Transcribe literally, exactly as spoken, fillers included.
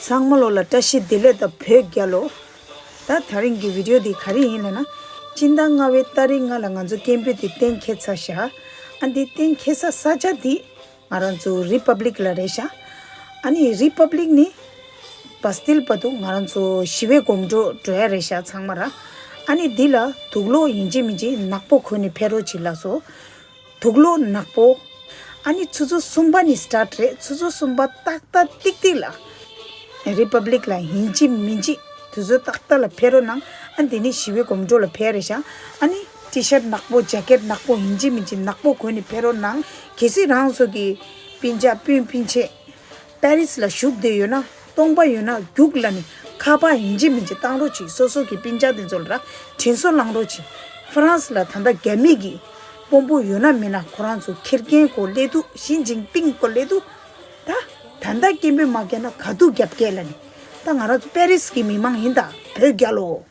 ཚང་མ་ལོ་ལ་བཀྲ་ཤིས་བདེ་ལེགས་དང་བོད་རྒྱལ་ལོ། ད་དེ་རིང་གི་བི་ཌི་ཡོ་འདི་ག་རེ་ཡིན་ལབ་ན། སྤྱི་ཟླ་ལྔ་པའི་ཏ་རིག་ལྔ་ལ་ང་ཚོ་སྐད་འབོད་འདི་གཏན་འཁེལ་ཚར་ཤག་ཨ་འདི་གཏན་འཁེལ་ས་ས་ཆ་འདི་ང་རང་ཚོ་རི་པབ་ལིག་ལ་རེད་ཤག་ཨ་ནི་རི་པབ་ལིག་ནི་བ་སྟིལ་བར་དུ་ང་རང་ཚོ་ཞི་བའི་གོམ་བགྲོད་འགྲོ་ཡ་རེད་ཤག་ཚང་མ་ར། ཨ་ནི་འདི་ལ་དུག་ལོག་ཡིན་གཅིག་མིན་གཅིག་ནག་པོ་གོན་ནས་ཕེབས་རོགས་གྱིས་ལགས་སོ། དུག་ལོག་ནག་པོ། ཨ་ནི་ཆུ་ཚོད་གསུམ་པ་ནས་སི་ཊར་ཊི་རེད། ཆུ་ཚོད་གསུམ་པ་ཏག་ཏག་ཏིག་ཏིག་ལ་རི་པབ་ལིག་ལ་ཡིན་གཅིག་མིན་གཅིག་དུས་ཚོད་ཏག་ཏག་ལ་ཕེབས་རོགས་གནང་། ཨ་འདི་ནི་ཞི་བའི་གོམ་བགྲོད་ལ་ཕེབས་རེད་ཤག་ཨ་ནི་ཊི་ཤར་ཊི་ནག་པོ་ཇེ་ཀེཊ་ནག་པོ་ཡིན་གཅིག་མིན་གཅིག་ནག་པོ་གོན་ནས་ཕེབས་རོགས་གནང་། གལ་སྲིད་རང་ཚོ་གི་སྤུན་ཀྱག་སྤུན་སྤུན་མཆེད་པེ་རིས་ལ་བཞུགས་བསྡད་ཡོད་ན། སྟོང་པ་ཡོད་ན་རྒྱུགས་ལ་ནི་ཁ་པར་ཡིན་གཅིག་མིན་གཅིག་བཏང་རོགས་གྱིས། སོ་སོ་གི་སྤུན་ཀྱག་དེ་ཚོ་ལ་ར་དྲིན་གཟོ་བསླང་རོགས་གྱིས། ཧྥ་རན་སི་ལ་ད་ལྟ་རྒྱ་མི་གི་དཔོན་པོ་ཡོད་ན་མེད་ན་ཁོ་རང་ཚོ་ཁེར་རྐྱང་གོ་སླེབས་འདུག་ཞི་ཅིན་ཕིང་གོ་སླེབས་འདུག་ད་ད་ལྟ་སྐད་འབོད་མ་བརྒྱབ་ན་ག་དུས་རྒྱབ་སྐད་ལ་ནི། ད་ང་རང་ཚོ་པེ་རིས་གི་མི་མང་ཡིན་ད་བོད་རྒྱལ་ལོ།